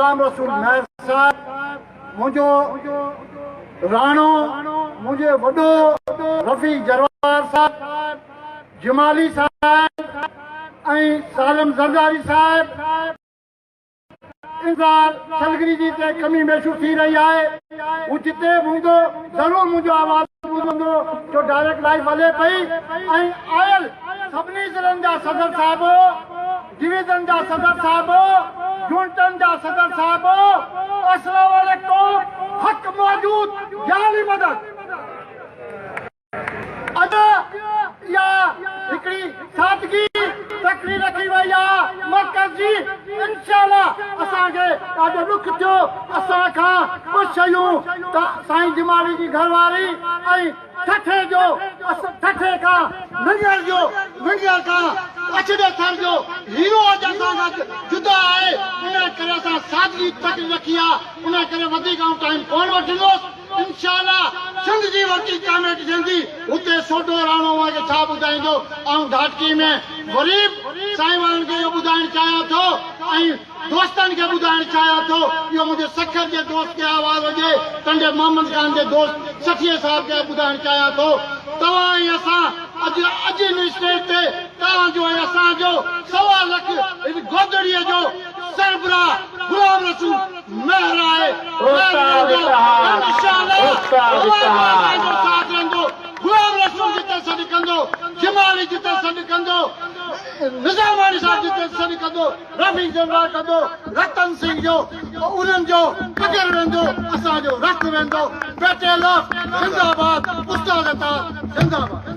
غلام رسول مهر صاحب، منهنجو راڻو، منهنجي وڏو رفيع جروار صاحب، جمالي صاحب ۽ سالم زرداري صاحب، انتظار سلگري جي تي ڪمي ميشو ٿي رهي آهي، هو جتي به هوندو ضرور منهنجو آواز ٻڌندو جو ڊائريڪٽ لائيو هلي پئي ۽ آيل سڀني ضلعن جا صدر صاحبو، ڊويزن جا صدر صاحبو، يونٽن جا صدر صاحبو، اسلام عليڪم، حق موجود يا علي مدد. اڄ اها هڪڙي سادگي تقرير رکي وئي آ مرڪز جي انشاء الله اسان کي ڏاڍو ڏک ٿيو اسان کان ٻه شيون ته سائين جمالي جي گهر واري ۽ ٺٽي جو ٺٽي کان ننگر جو ننگر کان اڇڙي ٿر جو هيرو اڄ اسان کان جدا آهي ان ڪري اسان سادگي تقرير رکي آ ان ڪري وڌيڪ آئون ٽائيم ڪونه وٺندس. انشاء الله سنڌ جي ورڪنگ ڪاميٽي ٿيندي اتي سوڍو راڻو اوهان کي ڇا ٻڌائيندو آئون ڍاٽڪي ۾ وري به سائين وارن کي اهو ٻڌائڻ چاهيان ٿو ۽ دوستن کي ٻڌائڻ چاهيان ٿو اهو منهنجي سکر جي دوست کي آواز هجي ٽنڊي محمد خان جي دوست سٺيي صاحب کي ٻڌائڻ چاهيان ٿو توهان ۽ اسان اڄ اڄ هن اسٽيج تي توهان جو ۽ اسان جو سوا لک هن گودڙيء جو سربراهه غلام رسول مهر آهي، مهر رهندو، انشاء الله اوهان جو اسان جو ساٿ رهندو، غلام رسول جتي سڏ ڪندو، جمالي جتي سڏ ڪندو، نظاماڻي صاحب جتي سڏ ڪندو، رفيع جنرال ڪندو، رتن سنگهه جو انهن جو پگهر ويندو، اسان جو رت ويندو، بيٽل آف زنده آباد، استاد عطا زنده آباد.